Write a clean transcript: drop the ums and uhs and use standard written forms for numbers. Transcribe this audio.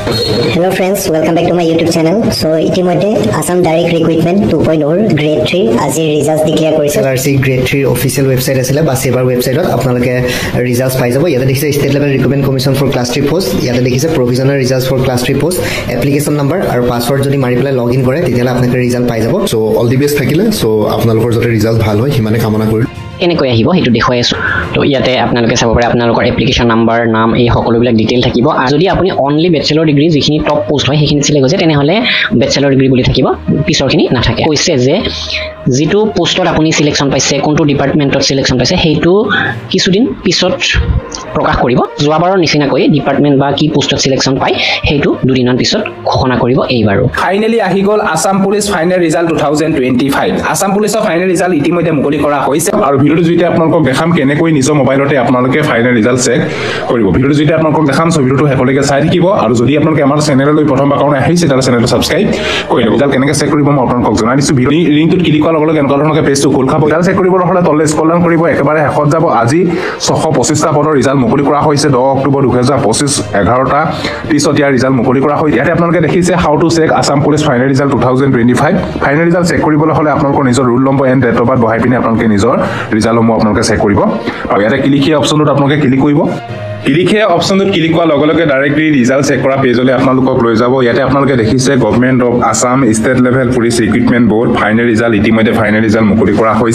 Hello friends, welcome back to my YouTube channel. So ইতিমধ্যে Assam direct recruitment 2.0ৰ grade 3 আজিৰ result declare কৰিছে। L R C grade 3ৰ official website আছিলে বা ছেবাৰ ৱেবছাইটত আপোনালোকে ৰিজাল্ট পাই যাব। ইয়াতে দেখিছে State Level Recruitment Commission for Class 3 post। ইয়াতে দেখিছে provisional result for Class 3 post, application number আৰু পাছৱৰ্ড যদি মাৰি পেলাই লগ ইন কৰে, তেতিয়াহ'লে আপোনালোকে ৰিজাল্ট পাই যাব। চ' অল the best থাকিলে। চ' আপোনালোকৰ যাতে ৰিজাল্ট ভাল হয়, সিমানে কামনা কৰিলোঁ। কেনেকৈ আহিব সেইটো দেখুৱাই আছোঁ। তো ইয়াতে আপোনালোকে চাব পাৰে, আপোনালোকৰ এপ্লিকেশ্যন নাম্বাৰ, নাম, এই সকলোবিলাক ডিটেইল থাকিব। আৰু যদি আপুনি অনলি বেচেলৰ ডিগ্ৰী, যিখিনি টপ পোষ্ট হয় সেইখিনি চিলেক্ট হৈছে, তেনেহ'লে বেচেলৰ ডিগ্ৰী বুলি থাকিব, পিছৰখিনি নাথাকে। কৈছে যে যিটো পোষ্টত আপুনি চিলেকশ্যন পাইছে, কোনটো ডিপাৰ্টমেণ্টত চিলেকশ্যন পাইছে, সেইটো কিছুদিন পিছত প্ৰকাশ কৰিব। যোৱাবাৰৰ নিচিনাকৈ ডিপাৰ্টমেণ্ট বা কি পোষ্টত চিলেকশ্যন পায়, সেইটো দুদিনমান পিছত ঘোষণা কৰিব এইবাৰো। ফাইনেলি আহি গ'ল Assam Police final result 2025। Assam পুলিচৰ ফাইনেল ৰিজাল্ট ইতিমধ্যে মুকলি কৰা হৈছে। আৰু ভিডিঅ'টো যেতিয়া আপোনালোকক দেখাম কেনেকৈ নিজৰ মোবাইলতে আপোনালোকে ফাইনেল ৰিজাল্ট চেক কৰিব, ভিডিঅ'টো যেতিয়া আপোনালোকক দেখাম, চ' ভিডিঅ'টো শেষলৈকে চাই থাকিব। আৰু যদি আপোনালোকে আমাৰ চেনেললৈ প্ৰথমবাৰ কাৰণে আহিছে, তেতিয়াহ'লে চেনেলটো ছাবস্ক্ৰাইব কৰি ল'ব। ৰিজাল্ট কেনেকৈ চেক কৰিব, মই আপোনালোকক জনাই দিছোঁ। ভিডিঅ' লিংকটোত ক্লিক কৰাৰ লগে লগে এনেকুৱা ধৰণকে পেজটো খোল খাব। ৰিজাল্ট চেক কৰিবলৈ হ'লে তললৈ স্ক্ৰল ডাউন কৰিব, একেবাৰে শেষত যাব। আজি 625টা পদৰ ৰিজাল্ট মুকলি কৰা হৈছে। 10 অক্টোবৰ 2025, 11টা 30ত ইয়াৰ ৰিজাল্ট মুকলি কৰা হৈছে। ইয়াতে আপোনালোকে দেখিছে "How to check Assam Police final result 2025"। Final result check কৰিবলৈ হ'লে আপোনালোকৰ নিজৰ roll number and date of birth বহাই পিনে আপোনালোকে নিজৰ ৰিজাল্টসমূহ আপোনালোকে চেক কৰিব। আৰু ইয়াতে ক্লিক হিয়াৰ অপশ্যনটোত আপোনালোকে ক্লিক কৰিব। ক্লিক হিয়াৰ অপশ্যনটোত ক্লিক কৰাৰ লগে লগে ডাইৰেক্টলি ৰিজাল্ট চেক কৰা পেজলৈ আপোনালোকক লৈ যাব। ইয়াতে আপোনালোকে দেখিছে Government of Assam State Level Police Recruitment Board final result। ইতিমধ্যে ফাইনেল ৰিজাল্ট মুকলি কৰা হৈছে।